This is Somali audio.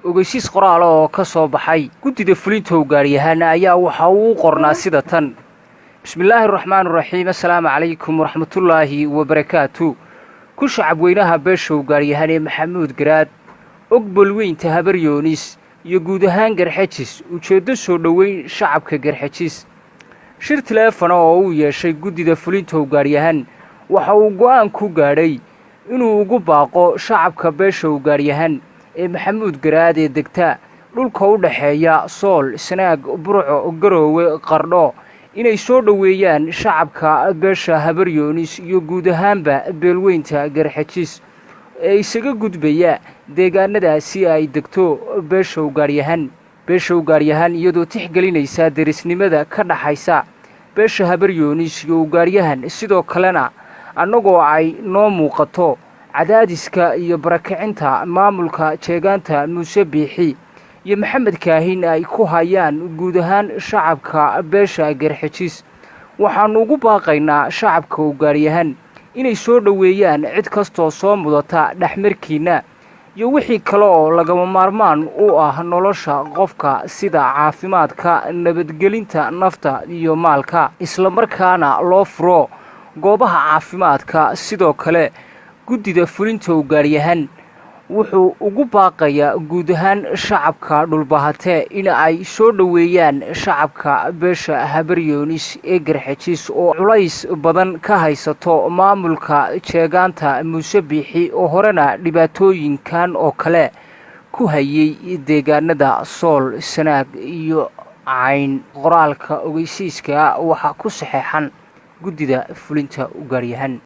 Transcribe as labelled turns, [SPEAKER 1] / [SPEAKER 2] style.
[SPEAKER 1] Ogeysiis qoraala oo ka soo baxay guddida fulinta Ugaaryahan ayaa waxa uu u qornaa sida tan: Bismillaahi raxmaan raxiim, assalaamu calaykum waraxmatullaahi wabarakaatu. Ku shacabweynaha beesha Ugaaryahan ee Maxamuud Garaad, Ogbolweynta Habaryoonis iyo guud ahaan Garxejis, ujeeddo soo dhoweyn shacabka Garxejis. Shir tileefona oo uu yeeshay guddida fulinta Ugaaryahan waxa uu go'aan ku gaadhay inuu ugu baaqo shacabka beesha Ugaaryahan ee Maxamuud Garaad ee degta dhulka u dhexeeya Sool, Sanaag, Burco, Garoowe, Qardho inay soo dhoweeyaan shacabka beesha Habaryoonis iyo guud ahaanba beelweynta Garxejis ee isaga gudbaya deegaanadaasi ay degto beesha Ugaaryahan. Beesha Ugaaryahan, iyadoo tixgelinaysa derisnimada ka dhaxaysa beesha Habaryoonis iyo Ugaaryahan, sidoo kalena annagoo ay noo muuqato cadaadiska iyo barakicinta maamulka jeegaanta Muuse Biixi iyo Maxamed Kaahin ay ku hayaan guud ahaan shacabka beesha Garxejis, waxaannu ugu baaqaynaa shacabka Ugaaryahan inay soo dhoweeyaan cid kastoo soo mudata dhexmarkiinna iyo wixii kale oo lagama maarmaan u ah nolosha qofka, sida caafimaadka, nabadgelinta nafta iyo maalka, islamarkaana loo furo goobaha caafimaadka. Sidoo kale, guddida fulinta Ugaaryahan wuxuu ugu baaqayaa guud ahaan shacabka Dhulbahate in ay soo dhoweeyaan shacabka beesha Habaryoonis ee Garxejis oo culays badan ka haysato maamulka jeegaanta Muuse Biixi oo horena dhibaatooyinkan oo kale ku hayay deegaanada Sool, Sanaag iyo Cayn. Qoraalka ogeysiiska waxaa ku saxeexan guddida fulinta Ugaaryahan.